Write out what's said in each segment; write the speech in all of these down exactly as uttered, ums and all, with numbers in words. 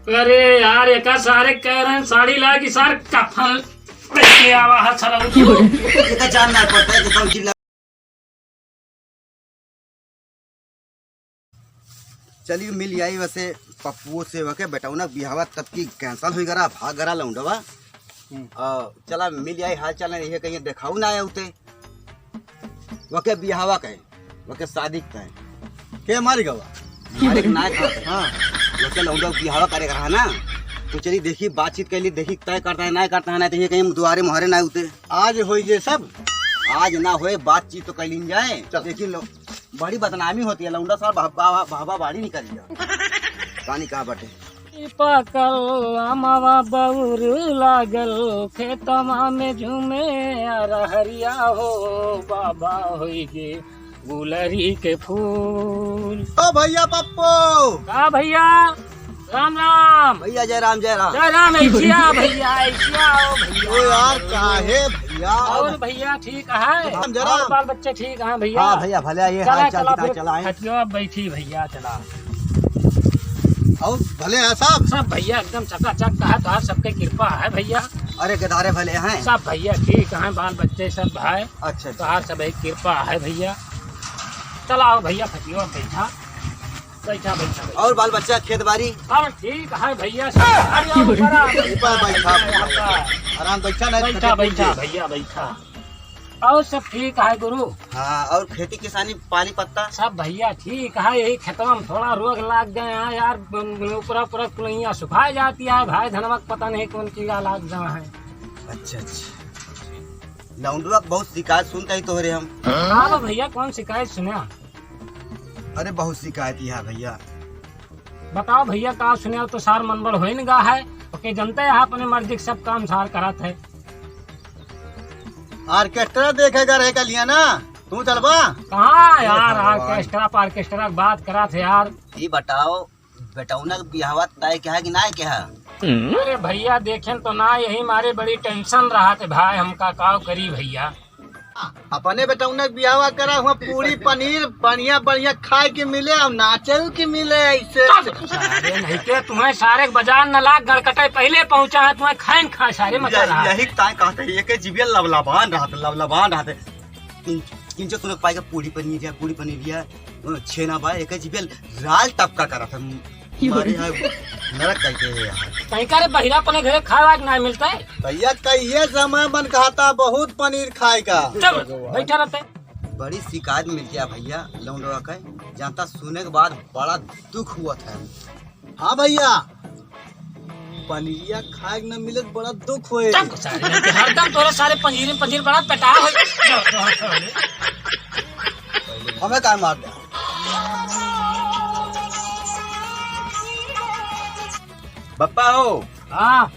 अरे यार, एका सारे कह रहे हैं साड़ी ला कि सार कफन लेके आवा है सरऊ। ये तो जानना पड़ता है कि कौन चीज ला- चलिए मिल आई वैसे पप्पुओ से, वके बेटौना बिहावा तब की cancel हुई गरा, भाग गरा लौंडवा। हम्म। और चला मिल आई हाल चाल, नहीं है कहीं देखाऊ ना आए उते। वके बिहावा कहे, वके शादी कहे। के मारी गवा? मारे के ना कहा। हाँ। वके लौंडवा बिहावा करे रहा ना, तो चली देखी बातचीत कर ली, देखी तय करता है ना करता है, ना तो ये कहीं दुआरे मुहारे ना उते। आज होई जे सब। आज ना होए, बातचीत तो कर लीन जाए। चल। लेकिन लो, बड़ी बदनामी होती है, लौंडा सार बाबा, बाबा बाड़ी निकल गया। पानी कहाँ बटे? पाकल अमवा बउर लागल, खेतवा में झूमे अरहरिया हो, बाबा होई गे गुलरी के फूल। ओ भैया पप्पू। का भैया? राम राम। भैया जय राम, जय राम। जय राम, ऐसिया भैया, ऐसिया आओ भैया। ओ यार, काहे भैया? और भैया ठीक है? राम जय राम। और बाल बच्चे ठीक हैं भैया? हाँ भैया, भले आइए, चला, हाल चाल चला किताब फिर चला है। खटियो, अब बैठी भैया, चला। और भले हैं सब? सब भैया एकदम चकाचक है, तो सबके कृपा है भैया। अरे गदारे भले हैं? सब भैया ठीक हैं, बाल बच्चे सब भाई। अच्छा, अच्छा। तो सब एक कृपा है भैया। चला आओ भैया, खटियो, बैठा। बैठा, बैठा, बैठा। और बाल बच्चा, खेत बाड़ी? सब ठीक है भैया, सब बढ़िया, ऊपर आ, ऊपर बैठा, यहाँ पर। आराम बैठा, नहीं बैठा, थके बैठा, फूल भैया, बैठा। और सब ठीक है गुरु। हाँ, और खेती किसानी, पानी पत्ता? सब भैया ठीक है, यही खेतवा में थोड़ा रोग लाग गए हैं यार, ऊपरा, ऊपरा कुलैया सुखा जाती है भाई, धनवा के पता नहीं कौन कीड़ा लाग गया है। अच्छा, अच्छा। लौंडवा के बहुत शिकायत सुनते ही तोहरे हम। हाँ भैया, कौन शिकायत सुना? अरे बहुत शिकायत यहाँ भैया। बताओ भैया, का सुने तो सार मनबल होइन गा है, ओके जनते हैं अपने मर्जी के सब काम सार करत है। Orchestra देखेगा रहे का लिया ना, तू चलबा? कहाँ यार, हे भगवान। Orchestra पार्केस्ट्रा की बात करत है यार। ई बताओ, बेटौना के बियाहवा तय किहा कि नाय किहा? अरे भैया, देखेन तो ना, यही मारे बड़ी tension रहत है भाई, हमका काव करी भैया। अपने बेटौना के बियाहवा करा हुआ, पूरी पनीर बढ़िया बढ़िया खाए के मिले और नाचे के मिले ऐसे। अरे नहीं के तुम्हें सारे के बाजार न लाग, गड़कटे पहले पहुंचा है, तुम्हें खाइन खा सारे मचा यही, रहा। यही ताय कहते हैं, एक जिबिया लबलबान रहते, लबलबान रहते। किन-, किंचो तुमने पाएगा पूरी पनीर या, पूरी पनीर या, अ, छेना बा, एक जिबिया लाल टपका करा था। मारे यहाँ नरक कह के है यहाँ। कहीं का रे बहिरा अपने घरे खाए वाए के ना मिलता है? भैया कहिए समय मन कहता बहुत पनीर खाए का। चल, बैठा रहते। बड़ी शिकायत मिल गया भैया लौंडवा के, जानता सुने के बाद बड़ा दुख हुआ था। हाँ भैया, पनीरिया खाए के न मिले तो बड़ा दुख होए। तब सारे हरदम तोरे सारे पनीर में पनीर बड़ा पेटा हो। हमें काय मार दे? बप्पा हो। हाँ।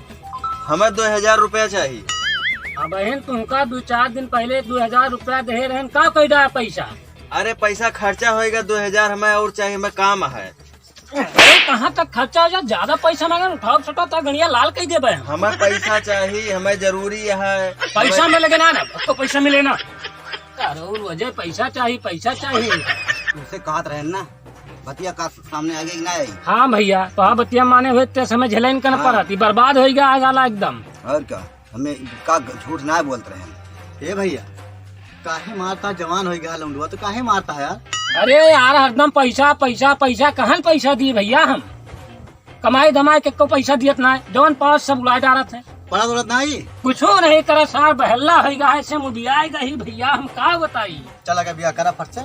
हमें दो हजार रुपया चाहिए। अब बहन तुमका दो चार दिन पहले दो हजार रुपया दे रहन, का कैदा है पैसा? अरे पैसा खर्चा होएगा दो हजार, हमें और चाहिए, हमें काम है। अरे, कहाँ तक खर्चा हो जाए? ज्यादा पैसा मांगे, उठाओ, सटाओ, तो गणिया लाल कह देबे हम। हमें पैसा चाहिए, हमें जरूरी है। पैसा हमें में लगे ना, ना, आपको पैसा मिले ना। अरे, वो वजह पैसा चाहिए, पैसा चाहिए। तुमसे कहत रहे ना, बतिया का सामने आगे कि ना आई? हाँ भैया, तो हाँ बतिया माने हुए ते समय झेलैन करना हाँ। पड़त, ई बर्बाद होइगा आगाला एकदम। और का? हमें का ग-, झूठ ना बोलत रहे। ए भैया, काहे मारता? जवान हो गया लौंडवा, तो काहे मारता है यार? अरे यार, हरदम पैसा, पैसा, पैसा, कहन पैसा दिए भैया हम? कमाई धमाई के को पैसा दियत ना है, जौन पास सब उड़ा डारत है। पड़ा दौलत ना आई? कुछो नहीं करा सार, बहल्ला हो गया है, से मुदियाएगा ही भैया, हम का बताई? चला के बिया करा फट से।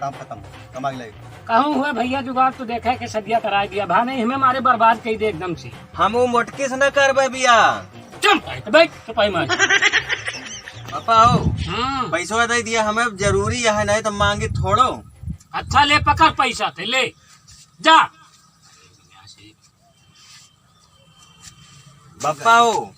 काम खतम, कमा के लाई। कहूँ हुए भैया जुगाड़ तो देखे के सदिया कराए दिया, भा नहीं हमें मारे बर्बाद कई दे एकदम से। हम वो मोटकी से न करबे बिया। चुप, बैठ, चुपाई मार। पापा हो, हम्म। पैसवा दे दिया, हमें जरूरी है, नहीं तो मांगी थोड़ो। अच्छा ले पकड़ पैसा थे, ले जा। बप्पा हो,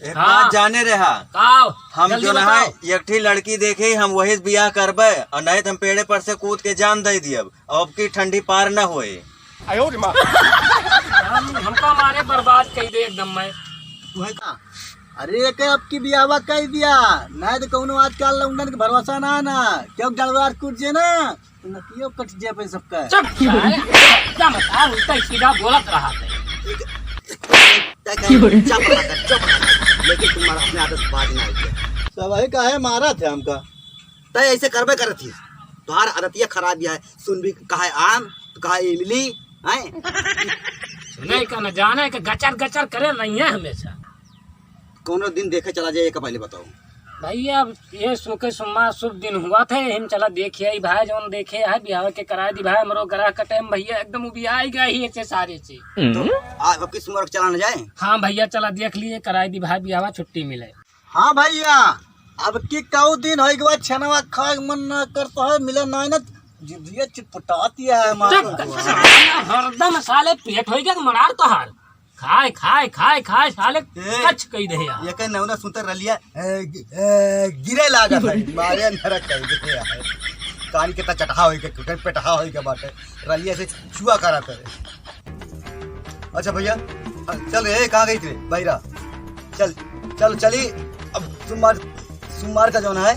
एक हाँ। बात जाने रहा। का हो? हम जल्दी जो ना बताओ। है, एक ठी लड़की देखे, हम वही से बियाह करबे, और नहीं तो हम पेड़े पर से कूद के जान दे दियब, और अब की ठंडी पार न होए। हम, हमका मारे बर्बाद कई दे एकदम मैं। तू है का? अरे, एक अब की बियाहवा कई दिया, नहीं तो कौनो आजकल लौंडन के भरोसा ना, ना, क्यों डलवार कूद जे ना, नकियो कट जे पे सबका। चुप सारे, एकदम बता, उल्टा सीधा बोलत रहा है। तय कहे, चुप रहा कर, चुप रहा कर। लेकिन तुम्हारा अपने आदत बाज ना आइए। सब वही काहे मारा थे हमका। तय ऐसे करबे करत ही। तुम्हारा आदतिया खराब ही है। सुन भी कहा आम, तो कहा इमली, हैं? सुने का न जाने के गचर गचर करे नहीं है हमेशा। कौनो दिन देखे चला जाए, एक पहले बताओ। भैया, अब ये सुखे सुम्मा शुभ दिन हुआ थे, हम चला देखे आई भाई, जौन देखे है बिहाव के कराए दी भाई, हमरो गला कटे में भैया एकदम उबियाई गया ही ऐसे सारे से। तो आज अब किस मुहूर्त चला न जाए? हाँ भैया, चला देख लिए, कराए दी भाई बिहावा, छुट्टी मिले। हाँ भैया, अब की कऊ दिन होई गवा, छेनवा खाए के मन ना करता है, मिले ना, ना जिदिया चिटपटाती है हमार। चुप, हरदम साले पेट होई गया मनार तोहार। खाए, खाए, खाए, खाए, साले ए, कच कई दे यार। ये कहे नौना सुनते रलिया, ए, गि-, ए, गिरे लागत है, मारे अंधरा कई दे यार। कान के ता चटहा होई के, टूटे पेटहा होई के बाटे, रलिया से चुआ करा करे। अच्छा भैया, चल रे, कहाँ गई थे बहिरा? चल, चल, चली, अब सोमवार, सोमवार का जौन है,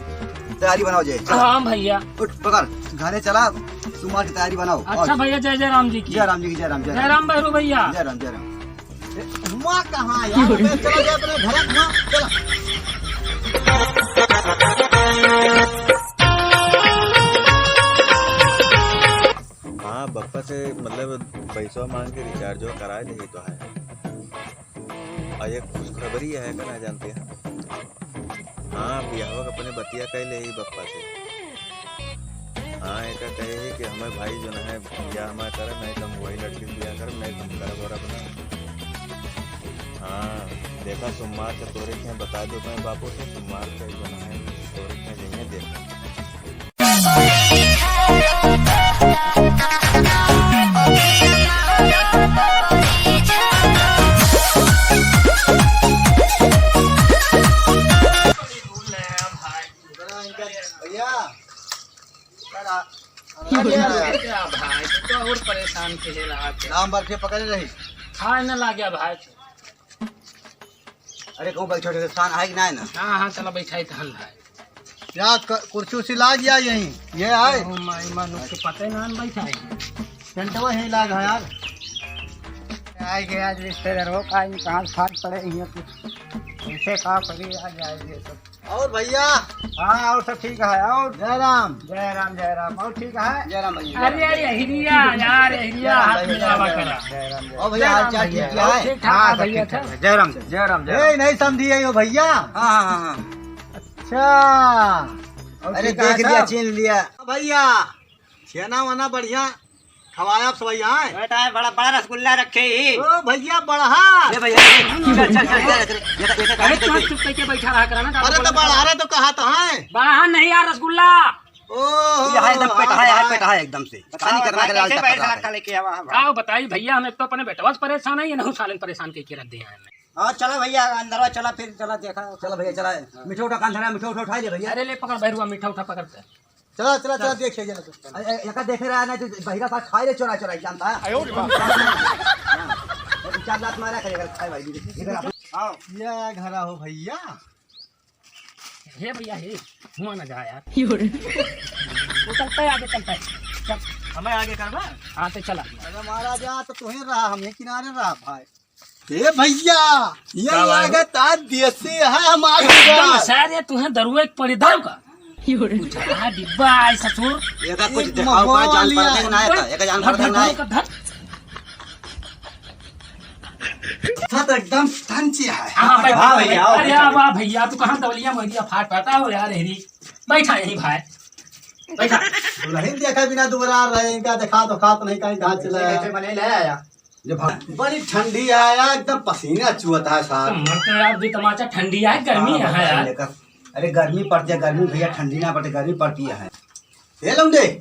तैयारी बनाओ जाए। चल। हाँ भैया। उठ, पकड़, घरे चला, सोमवार की तैयारी बनाओ। अच्छा और भैया, जय जय राम जी की। जय राम जी की, जय राम, जय जय राम। राम भैरू भैया। जय राम, जय राम। ए, हुआ कहाँ यार? अबे चला जाए अपने घर में, चला। हाँ, बप्पा से मतलब पैसा मांग के रिचार्जो कराए दे तो है। और एक खुशखबरी है, का ना जानते हैं? हाँ, बियाहवा का अपने बतिया कइ ले ही बप्पा से। हाँ, एका कहे है कि हमें भाई जो है बियाह हमार करे, नहीं तो हम वही लड़की से बियाह करे, नहीं तो हम करब और अपना। हाँ, देखा सोमवार के तोरे के बता दो मैं बापू से, सोमवार के जो है तोरे के जइहे देखा। भैया, क्या भाई, तू तो और परेशान के है रहा के। नाम बर्फी पकड़े रही। खाए न लाग्या भाई। अरे, कहूँ बैठो, सान है कि ना है ना? हाँ, हाँ, चला बैठा ही तहन भाई। या क-, कुर्सी उर्सी लाग गया यहीं, ये आए। ओ माई, मानुष के पते ना न बैठा है। टेंटवा यहीं लाग है यार। आए गए आज रिश्तेदार हो, का इन कहाँ फाट पड़े, यहाँ कुछ कैसे का करी, आज आए गए सब। और भैया? हाँ, और सब ठीक है। और जय राम। जय राम, जय राम। और ठीक है? जय राम भैया। अरे, अरे, हिरिया, यार, हिरिया, जय राम हाथ भैया, मिलावा जय राम, करा। जय राम, जय राम। और भैया, जय हाल राम चाल भैया। ठीक क्या और है? ठीक ठाक हाँ, है सब भैया, ठीक ठाक अच्छा। है। जय राम, जय राम। जय राम। जय राम, जय ए, राम। नहीं समझी है यो भैया। हाँ, हाँ, हाँ, हाँ। अच्छा। और अरे, ठीक है देख लिया, सब? छीन लिया। भैया, छेना वना बढ़िया खवाया आप सवैया हैं? बेटा, बड़ा, बड़ा रसगुल्ला रखे ही। ओ भैया, बढ़ा। ले भैया, ले। चल, चल, चल, चल, चल। ये, ये, ये, अरे, ये, चुप, चुप करके बैठा रहा करा ना, अरे, तो बढ़ा रहे तो कहा तो हैं। बढ़ा नहीं यार, रसगुल्ला। ओहो, ये है एकदम पेट है, है, हाँ, पेट है एकदम से। बताओ, खाली करना बताओ, के लाल कैसे टपक पैसा रहा है। का लेके आवा हम? का बताई भैया, हम एक तो अपने बेटवा से परेशान है, ये नहीं सालन परेशान के, के रख दिया है हमें। हाँ, चला भैया, अंदरवा चला, फिर चला देखा। चला भैया, चला। मीठा उठा कान धरा, मीठा उठा उठा ले भैया। अरे ले पकड़ भैरुआ, मीठा उठा पकड़ के। चला, चला, चला, चल। देख, चल, चल। ए, ए, एका देखे रहा ना, तो बहिरा साथ खाए रे चोरा चोरा, जानता है? आयो रे बाप। हाँ, और चार लात मारा करे, अगर खाए भाई, इधर आप। आओ। ये घरा हो भैया। हे भैया, हे, हुआ ना जा यार। यो रे। वो चलता है, आगे चलता है। चल। हमें आगे करवा? हाँ, तो चला। अरे महाराज, यहाँ तो तू ही रहा, हम ही किनारे रहा भाई। ए भैया, ये का भाई? लागत आज देसी है हमारे एकदम घर। सारे तुम्हें दरुआ एक पड़ी दारू का। यो रे। उठा डिब्बा आई ससुर। एका कुछ एक दिखाओ का जान मवाली पड़ता है ना, है। एका जान पड़ता है ना। धर, धर, धर। सब एकदम टंची है। हाँ भाई, हाँ भैया, आओ, अरे भैया। वाह भैया, तू कहाँ दवलिया मोहरिया फाट पाता हो यार, हेरी। बैठा यहीं भाई। बैठा। दुल्हन देखा बिना दुबरा रहे, इनका देखा तो खात नहीं, कहीं कहाँ चला कैसे, गया। कैसे मने ले आया? जब हम, बड़ी ठंडी आया, एकदम पसीना चुअता है साहब। मत यार, भी तमाचा ठंडी आए, गर्मी हाँ, है यार। लेकर, अरे गर्मी पड़ती है, गर्मी भैया, ठंडी ना पड़ती, गर्मी पड़ती है। ये लौंडे,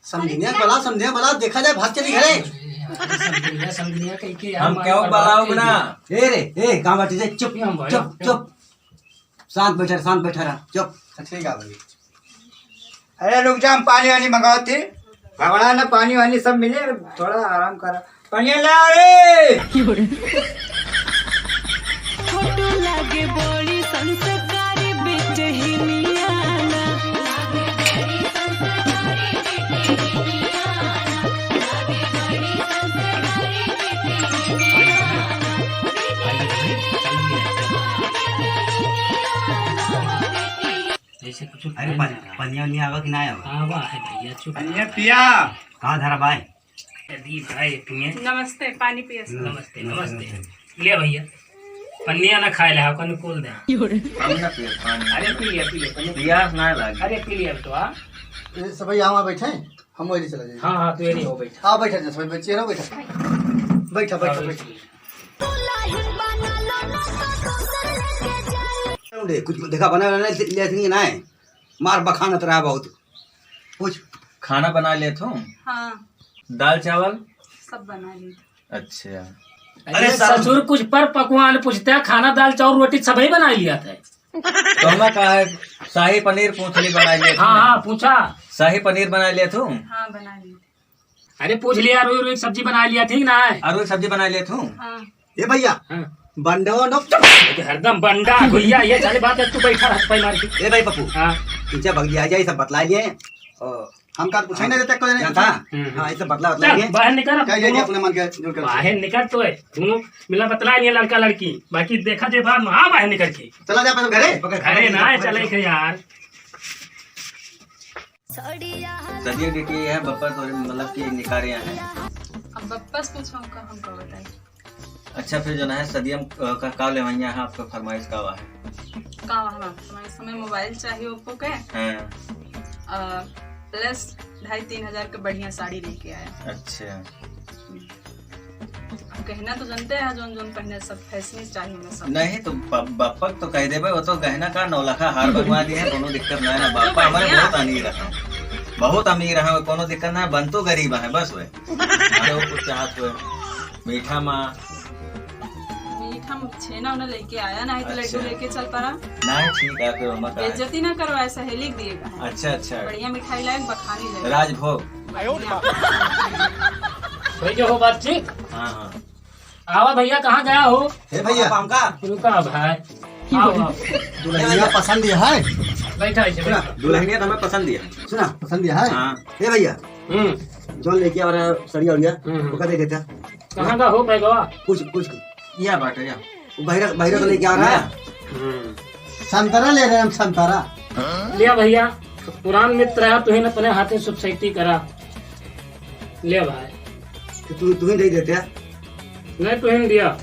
समझिनिया बला, समझिनिया बला, देखा जाए, भाग चली घरे। अरे यार, समझिनिया, समझिनिया कहीं के यार, हम मार क्यों बर्बाद बलाओ कर ना? दिया। ए रे, ए, कहाँ बैठी थे? चुप, ये हम भाई, चुप, हम चुप। शांत बैठा रहा, शांत बैठा रहा, चुप। अच्छा, ठीक है भाई। अरे रुक जा, हम पानी वानी मंगाओ थी। भगवान ने पानी वानी सब मिले, थोड़ा आराम करा। पानी ला रे। छोटू लागे बड़ी संस्कारी बिटहिनिया ना। अरे, पन-, पनिया वनिया आवा कि ना आवा? आवा है भैया, चुप पनिया रहा। पिया। कहाँ धरा बाय? दी भाई पिए। नमस्ते, पानी पिए से। नमस्ते, नमस्ते, नमस्ते। नमस्ते। ले भैया, पनिया ना खाए ले, हाँ, कौन कूल दे। हम ना पिए पानी। अरे पी लिया, पी लिया, पनिया। पियास ना लागे। अरे पी लिया तो, हाँ। ये सब यहाँ बैठे हैं, हम वही चला जाइए। हाँ, हाँ, तू ये नहीं हो, बैठा। हाँ, बैठा जा, सब बैठे रहो, बैठा। बैठा, बैठा, हाँ, बैठा। बैठा। कुछ देखा बना, बना ले, ले, ले, नहीं है। मार बखानत रहा बहुत। पूछ। खाना बना लेत हो? हाँ। दाल चावल? सब बना ली। अच्छा। अरे अरे ससुर, कुछ पर पकवान पूछते हैं, खाना, दाल, चाउर, रोटी सबही बना लिया था। तो हमें कहा है, शाही पनीर पूछ ली, बना लिया हाँ, था। हाँ, पूछा। शाही पनीर बना लिया तू? हाँ, बना ली। अरे पूछ लिया, अरुई, अरुई सब्जी बना लिया, ठीक ना है? अरुई सब्जी बना लिया तू? हाँ। ए भैया, हाँ। बंडो नो। ये तो हरदम बंडा भैया, ये साले बात है, तू बैठा रह, पाई मार के। ए भाई पप्पू, हाँ। पीछे भग लिया जाए, सब बतला लिए। ओ, हम का पूछे नहीं देते कोई नहीं। जानता? हम्म, हम्म। हाँ, ये सब बतला, बतला चल, लिए। बाहर निकल अब कह दिया दोनों। अपने मन के जोड़ कर। बाहर निकल तो है, दोनों मिला बतला लिए, लड़का लड़की। बाकी देखा जे बाहर, हाँ, बाहर निकल के। चला जा अपने घरे। अरे ना, चले के यार। सदिया के, के है बप्पा तोरे, मतलब कि निकारे हैं। अब बप्पा से पूछो का, हमको बताई। अच्छा, फिर जो है सदिया में, अ, का, का लेवैया है, आपका फरमाइश का हुआ है? का हुआ हमार फरमाइश? हमें मोबाइल चाहिए ओप्पो के। हाँ। अ, प्लस ढाई तीन हजार के बढ़िया साड़ी लेके आया। अच्छा। अब गहना तो जानते हैं, जोन जोन पहने सब फैशनी चाहिए हमें सब। नहीं तो ब-, बप्पक तो कह देबे, वो तो गहना का नौलखा हार बनवा दिए हैं, कोनो दिक्कत ना है ना। तो बप्पा हमारे बढ़िया। बहुत अमीर है, बहुत अमीर है, कोनो दिक्कत ना है, बन तो गरीब है बस वे। अरे वो कुछ चाहत हुए, मीठा माँ। मीठा में छेना उन्हें लेके आया, नहीं तो लड्डू अच्छा। लेके चल पड़ा। नहीं, ठीक है, फिर हम का है। बेइज्जती ना करवाए, सहेली के दिए का है। अच्छा, अच्छा। बढ़िया मिठाई लाए, बखानी लाए। राजभोग। भाई, जो हो बातचीत? हाँ, हाँ। आवा भैया, कहाँ गया हो? हे भैया। पापा, हमका? रुका भाई। आओ, आओ। दुल्हनिया पसंद है? बैठा, इसे सुना, बैठा। दुल्हनिया तो हमें पसंद है। सुना, पसंद है? हाँ। हे भैया। हम्म। जौन लेके आ रहा है सड़िया उड़िया, हम्म। ओका दे देता। कहाँ का हो बैगवा? कुछ, कुछ। या बाटे, या। वो बहिरा, बहिरा तो लेके आ रहा है। हम्म। संतरा ले रहे हैं हम, संतरा। लिया भैया, पुरान मित्र है, तुहिन अपने हाथे सुख सैती करा। ले भाई। तो तू, तू ही दे देते यार। नहीं, तुहिन दिया।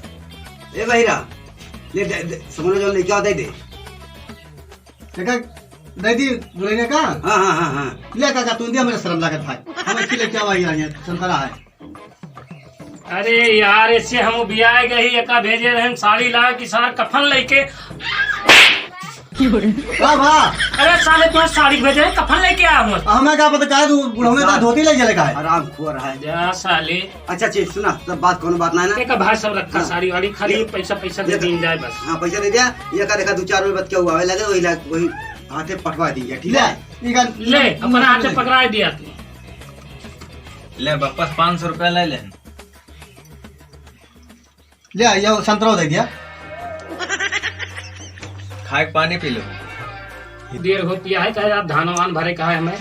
ए बहिरा, ले दे, दे, समझ लो, लेके आओ, दे दे। देखा, दे दी दुल्हनिया का? हाँ, हाँ, हाँ, हाँ। ले काका, तू दिया, मेरा शर्म लागत भाई। हम अच्छी लेके आवा ही रही है, संतरा है। अरे यार, इससे हम बियाए गए ही, एका भेजे रहन साड़ी ला कि सार कफन लेके। का भा? अरे साले, तू साड़ी भेजे, कफन लेके आया हूँ। हमें का पता, काहे तू बुढ़ऊ में का धोती ले चले का है? आराम खोर है। जा साले। अच्छा चीज सुना, सब बात कोनो बात ना है ना। एक भाई सब रखा हाँ। साड़ी वाड़ी, खाली ये पैसा, पैसा दे ये दीन जाए बस। हाँ, पैसा दे दिया, ये का देखा दो चार रुपये बच के हुआ है, लगे वही लग-, वही हाथे पटवा दीजिए, ठीक है? ले, ये का ले, अपना हाथे पकड़ा दिया तू। ले वापस पाँच सौ रुपया ले ले। ले, ये संतरा दे दिया। खाए के पानी पी लो। देर होती है, कहे आप धान वान भरे कहा है हमें।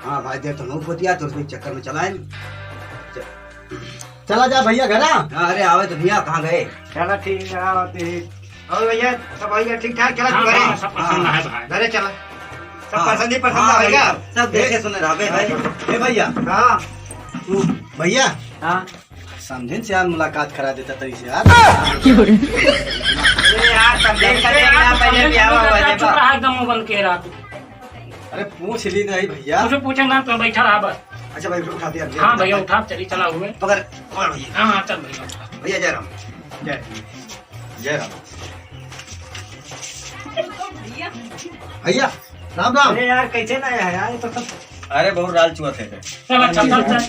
हाँ भाई, देर तो नहीं होती है, तो उसमें चक्कर में चला है। च- चला जा भैया घर आ। हाँ, अरे आवे तो भैया, कहाँ गए? चला ठीक है, आवा तो ही। और भैया, सब भैया ठीक ठाक, चला हाँ, तू घरे। हाँ, सब पसंद हाँ। है भाई। घरे चला। सब हाँ। पसंद ही पसंद हाँ, आवेगा। भैया, सब देखे सुने रहबे भाई। ए भैया। हाँ। तू भैया। हाँ। समझिन से यार मुलाकात करा देता तरी से यार। अरे यार, समझिन का अरे यार, देखना पहले समझिन भी आवा समझिन हुआ का है चुप बा। रहा एकदम मुंह बंद के रहा तू। अरे पूछ ली नहीं भैया। कुछ पूछे ना तो बैठा रहा बस। अच्छा भाई उठा दिया, दिया, हाँ दिया। भैया उठा, चली चला हुए। पकड़, पकड़ भैया। हाँ, हाँ, चल भैया उठा। भैया जय राम। जय। जय राम। भैया, राम राम। अरे यार, कैसे ना आया यार, ये तो सब अरे बहुत राल चुआ थे। चल, अच्छा, चल, चल।